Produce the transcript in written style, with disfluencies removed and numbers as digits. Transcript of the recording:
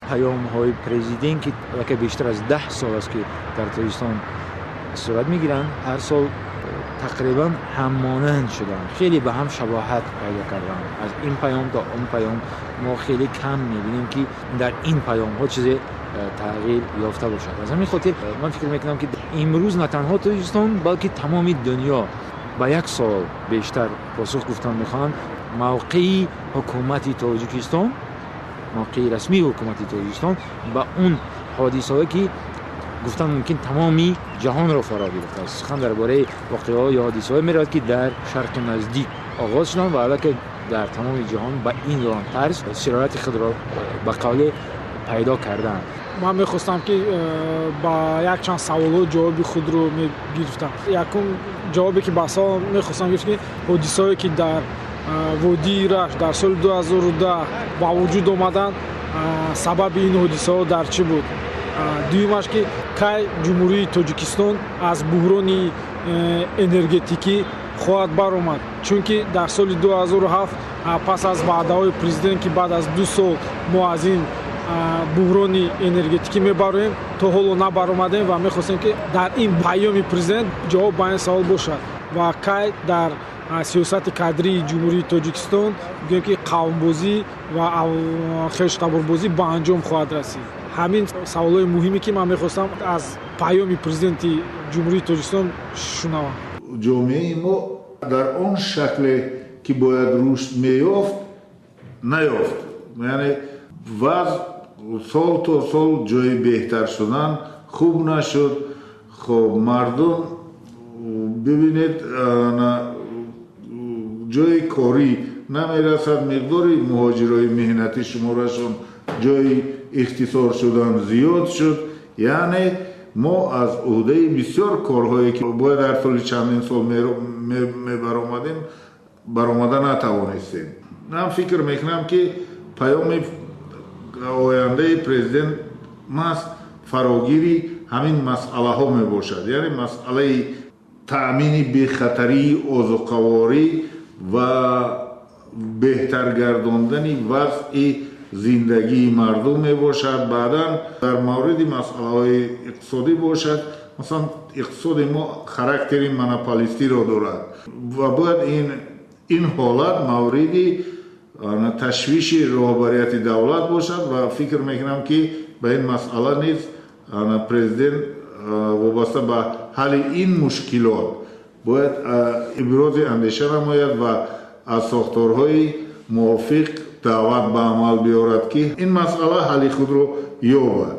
Паёмҳои президент, ки аллакай бештар аз 10 сол аст, ки дар Тоҷикистон сурат мегиранд, ҳар сол тақрибан ҳаммонанд шуданд, хеле ба ҳам шабоҳат пайдо карданд. Аз ин паём то он паём мо хеле кам мебинем, ки дар ин паёмҳо чизе тағйир ёфта бошад. Аз ҳамин хотир ман фикр мекунам, ки имрӯз на танҳо Тоҷикистон, балки тамоми дунё ба як савол бештар посух гуфтан мехоҳанд: мавқеи ҳукумати Тоҷикистон, мавқеи расмии ҳукумати Тоҷикистон ба он ҳодисаҳое, ки гуфтан мумкин тамоми ҷаҳонро фаро гирифтааст. Сухан дар бораи воқеаҳо ё ҳодисаҳое меравад, ки дар Шарқи Наздик оғоз шуданд ва аллакай дар тамоми ҷаҳон ба ин ё он тарз сирояти худро ба қавле пайдо карданд. Ман мехостам, ки ба якчанд саволҳо ҷавоби худро мегирифтам. Якум ҷавобе, ки ба савол мехостам гирифт, ки ҳодисаҳое, ки дар водии Рашт дар соли 2010 ба вуҷуд омаданд, сабаби ин ҳодисаҳо дар чӣ буд? Дуюмаш, ки кай Ҷумҳурии Тоҷикистон аз буҳрони энергетикӣ хоҳад баромад, чунки дар соли 2007 пас аз ваъдаҳои президент, ки баъд аз 2 сол мо аз ин буҳрони энергетикӣ мебароем, то ҳоло набаромадем ва мехостем, ки дар ин паёми президент ҷавоб ба ин савол бошад. Ва кай дар сиёсати кадрии Ҷумҳурии Тоҷикистон, гӯем ки, қавмбозӣ ва хештаборбозӣ ба анҷом хоҳад расид? Ҳамин саволҳои муҳиме, ки ман мехостам аз паёми президенти Ҷумҳурии Тоҷикистон шунавам. Ҷомеаи мо дар он шакле, ки бояд рушд меёфт, наёфт. Яъне вазъ сол то сол ҷои беҳтар шудан хуб нашуд. Хоб, мардум, бибинед, ҷои корӣ намерасад, миқдори муҳоҷирои меҳнатӣ шуморашон ҷои ихтисор шудан зиёд шуд. Яъне мо аз уҳдаи бисёр корҳое, ки бояд дар тӯли чандин сол мебаромадем, баромада натавонистем. Ман фикр мекунам, ки паёми ояндаи президент маҳз фарогири ҳамин масъалаҳо мебошад, яъне масъалаи таъмини бехатарии озуқаворӣ ва беҳтар гардондани вазъи зиндагии мардум мебошад. Баъдан дар мавриди масъалаҳои иқтисодӣ бошад, масалан, иқтисоди мо характери монополистиро дорад ва бояд ин ҳолат мавриди ташвиши роҳбарияти давлат бошад. Ва фикр мекунам, ки ба ин масъала низ президент вобаста ба ҳалли ин мушкилот бояд ибрози андеша намояд ва аз сохторҳои мувофиқ даъват ба амал биёрад, ки ин масъала ҳалли худро ёбад.